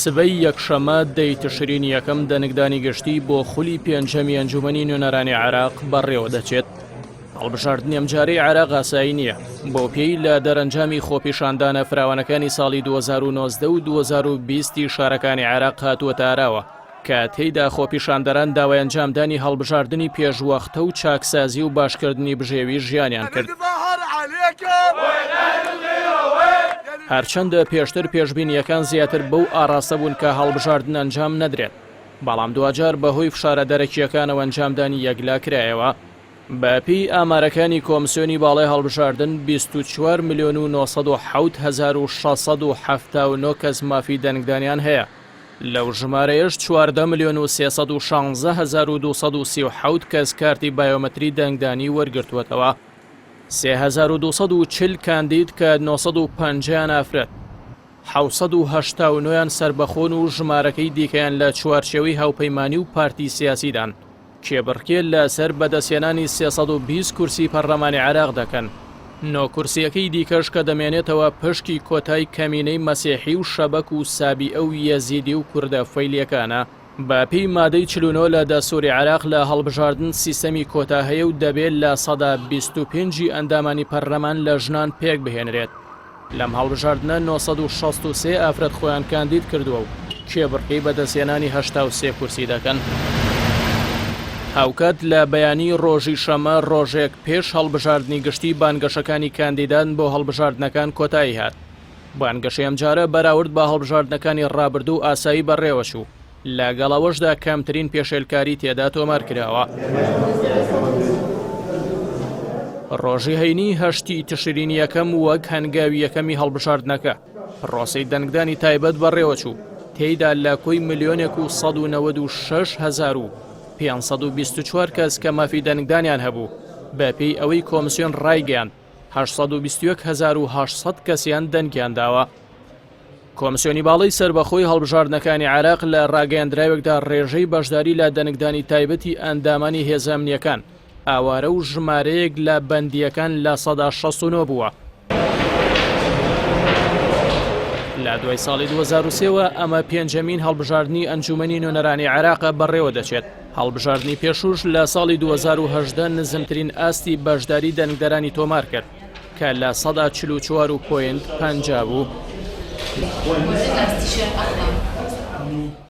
سبەی یەکشەممە دەی تشرینی یەکەم دەنگدانی گشتی بۆ خولی پێنجەمی ئەنجومەنی نوێنەرانی عێراق بەڕێوەدەچێت. هەڵبژاردنی ئەمجارەی عێراق ئاسایی نییە، بەو پێی لە دەرەنجامی خۆپیشاندانە فراوانەکانی ساڵی 2019 و 2020 ی شارەکانی عێراق هاتووەتە ئاراوە، کە تێیدا خۆپیشاندەران داوای ئەنجامدانی هەڵبژاردنی پێشوەختە و چاکسازی و باشکردنی بژێوی ژیانیان کرد. هەرچەندە پێشتر پێشبینییەکان زیاتر بەو ئاڕاستە بوون کە هەڵبژاردن ئەنجام نەدرێت، بەڵام دواجار بەهۆی فشارە دەرەکییەکانەوە ئەنجامدانی یەکلا کرایەوە. بەپێی ئامارەکانی کۆمسیۆنی باڵای هەڵبژاردن، 24 ملیۆن و 907 هەزار و 679 کەس مافی دەنگدانیان هەیە، لەو ژمارەیەش 14 ملیۆن و 316 هەزار و 237 کەس کارتی بایۆمەتری دەنگدانی وەرگرتووەتەوە. 3240 کاندید کە 950 یان ئافرەت، 789 یان سەربەخۆن و ژمارەکەی دیکەیان لە چوارچێوەی هاوپەیمانی و پارتی سیاسیدان. کێبڕکێ لەسەر بەدەستهێنانی 320 کورسی پەرلەمانی عێراق دەکەن، نۆ کورسییەکەی دیکەش کە دەمێنێتەوە پشکی کۆتای کەمینەی مەسیحی و شەبەک و سابیئە و یەزیدی و کوردە فەیلییەکانە. بەپێی مادەی 49 لە دەستوری عێراق لە هەڵبژاردن سیستەمی کۆتا هەیە و دەبێ 25% ی ئەندامانی پەرلەمان لە ژنان پێکبهێنرێت. لەم هەڵبژاردنە 963 ئافرەت خۆیان کاندید کردووە و کێبڕکێی بەدەستهێنانی 83 کورسی دەکەن. هاوکات لە بەیانی ڕۆژی شەممە ڕۆژێک پێش هەڵبژاردنی گشتی بانگەشەکانی کاندیدان بۆ هەڵبژاردنەکان کۆتایی هات. بانگەشەی ئەمجارە بەراورد بە هەڵبژاردنەکانی ڕابردوو ئاسایی بەڕێوەچوو، لەگەڵ ئەوەشدا کەمترین پێشێلکاری تێدا تۆمار کراوە. ڕۆژی هەینی هەشتی تشرینی یەکەم وەک هەنگاوی یەکەمی هەڵبژاردنەکە، پڕۆسەی دەنگدانی تایبەت بەڕێوەچوو، تێیدا لە کۆی ملیۆنێک و 196 هەزار و 524 کەس کە مافی دەنگدانیان هەبوو، بەپێی ئەوەی کۆمسیۆن ڕایگەیاند، 821 هەزار و 800 کەسیان دەنگیان داوە. کۆمسیۆنی باڵای سەربەخۆی هەڵبژاردنەکانی عێراق لە ڕاگەیەندراوێکدا ڕێژەی بەشداری لە دەنگدانی تایبەتی ئەندامانی هێزە ئەمنییەکان، ئاوارە و ژمارەیەک لە بەندییەکان 69% بووە. لە دوای ساڵی 2003 وە ئەمە پێنجەمین هەڵبژاردنی ئەنجومەنی نوێنەرانی عێراقە بەڕێوە دەچێت. هەڵبژاردنی پێشووش لە ساڵی 2018 نزمترین ئاستی بەشداری دەنگدەرانی تۆمار کرد. کە 44 و پۆینت 50 بوو.